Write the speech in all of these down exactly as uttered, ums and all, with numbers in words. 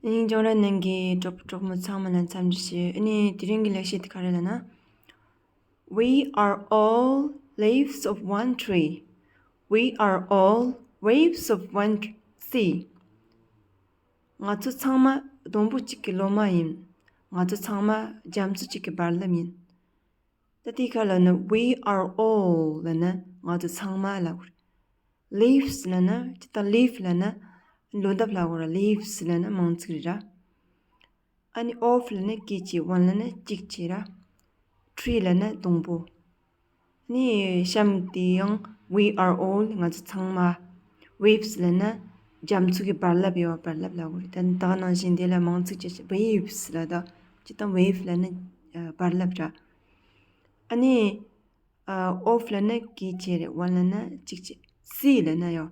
སྙིང་རྗེ་རང་ནང་གི་གྲོགས་པོ་གྲོགས་མོ་ཚང་མ་ལ་འཚམས་འདྲི་ཞུ། ཨ་ནི་དེ་རིང་གི་ལེགས་བཤད་དེ་ག་རེ་ལབ་ན། We are all leaves of one tree. We are all waves of one tr- sea. ང་ཚོ་ཚང་མ་སྡོང་པོ་གཅིག་གི་ལོ་མ་ཡིན། ང་ཚོ་ཚང་མ་རྒྱ་མཚོ་གཅིག་གི་རྦ་རླབས་ཡིན། ད་དེའི་ཁ་ལ་ནི་we are all ལབ་ན་ང་ཚོ་ཚང་མ་ལབ་དགོས་རེད། Leaves ལབ་ན་ཇི་ལྟར་leaf ལབ་ན་ལོ་འདབ་ལབ་དགོས་རེད། Leaves ལབ་ན་མིང་ཚིག་རེད་ར། ཨ་ནི་of ལབ་ན་སྐད་ཅིག one ལབ་ན་གཅིག་བྱས་ར། Tree ལབ་ན་སྡོང་པོ། ཨ་ནི་གཤམ་དེ་ཡང་we are all ང་ཚོ་ཚང་མ། Waves ལབ་ན་རྒྱ་མཚོ་གི་རྦ་རླབས་ཡོད་པ་རྦ་རླབས་ལབ་དགོས་རེད། ད་ད་ག་ནང་བཞིན་དེ་ལ་མིང་ཚིག་ཅིག waves ལབ་ད་ཇི་ལྟར་wave ལབ་ན་ཨ་རྦ་རླབས་ར། ཨ་ནི་ཨ་of ལབ་ན་སྐད་ཅིག་རེད། one ལབ་ན་གཅིག་བྱས། Sea ལབ་ན་ཡང་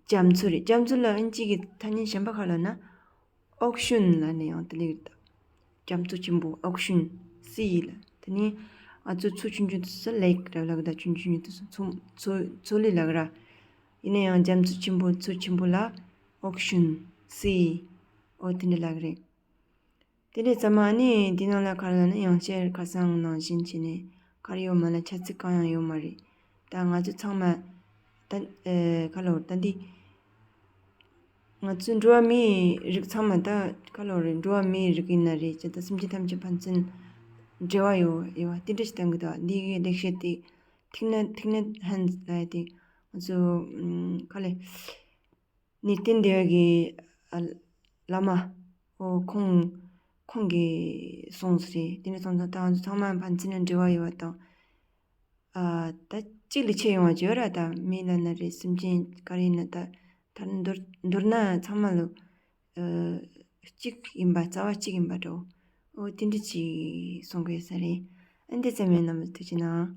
རྒྱ་མཚོ་རེད། རྒྱ་མཚོ་ལ་ཨིན་ཇི་གི་ཐ་སྙད་གཞན་པ་ག་རེ་ལབ་ན་ocean ལབ་ནས་ཡང་དེ་ལེགས་རེད། རྒྱ་མཚོ་ཆེན་པོ་ocean། Sea ལབ། དེ་ནི་ང་ཚོ་མཚོ་ཆུང་ཆུང་དེ་ཚོ་lake ར་ལབ་ད། ཆུང་ཆུང་དེ་ཚོ་མཚོ་མཚོ་མཚོ་ལས་ལབ་ར། ཡིན་ན་ཡང་རྒྱ་མཚོ་ཆེན་པོ་མཚོ་ཆེན་པོ་ལ་ocean། Sea ཨོ་དེ་འདྲ་ལབ་རེད། དེ་འདྲ་ཚང་མ་ནི་འདི་ནང་ལ་ག་རེ་ལབ་ན་ཡང་བསྐྱར་ཁ་སང་ནང་བཞིན་བྱས་ནས་ག་རེ་ཡོད་མ་ལ་ཆ་ཚིག་གང་ཡང་ཡོད་མ་རེད། ད་ང་ཚོ་ཚང་མ་ད་ཨེ་ག་ལབ་ད་འདི་ང་ཚོ་འགྲོ་བ་མིའི་རིགས་ཚང་མ་ད་ག་ལབ་རེད། འགྲོ་བ་མིའི་རིགས་ཡིན་ན་རེད། ཅི་ད་སེམས་ཅན་ཐམས་ཅད་ཕན་ཚུན་འབྲེལ་བ་ཡོད་ཡོད་པ་དེ་འདྲ་ཞིག་བསྟན་གི་འདུག་འདི་གི་ལེགས་བཤད་དེ་ཐིག་ནད་ཐིག་ནད་ཧན་ལབ་ཡ་དེ་ང་ཚོ་ཨམ་ག་ལེ་ནི་བསྟན་བདེ་བའི་གི་ཨ་བླ་མ་ཨོ་ཁོང་ཁོང་གིས་གསུངས་སོ་རེད། དེ་འདྲ་སོང་ཙང་ད་ང་ཚོ་ཚང་མ་ཕན་ཚུན་ལ་འབྲེལ་བ་ཡོད་པ་དང་། ཨ་ད་གཅིག་ལས་ཆེ་ཡོང་བ་ཅིག་ཡོད་ར། ད་མི་ལབ་ན་རེད། སེམས་ཅན་ག་རེ་ཡིན་ན་ད་ད་མདོར་མདོར་ན་ཚང་མ་ལོ་ཨ་གཅིག་ཡིན་པ། རྩ་བ་གཅིག་ཡིན་པ་འདྲ་བོ། ཨོ་དེ་འདྲ་ཅིག་གསུང་གི་ཡོད་ས་རེད། ཨ་འདི་ཙམ་ཡིན། རྣམ་པ་ཐུགས་རྗེ་གནང་།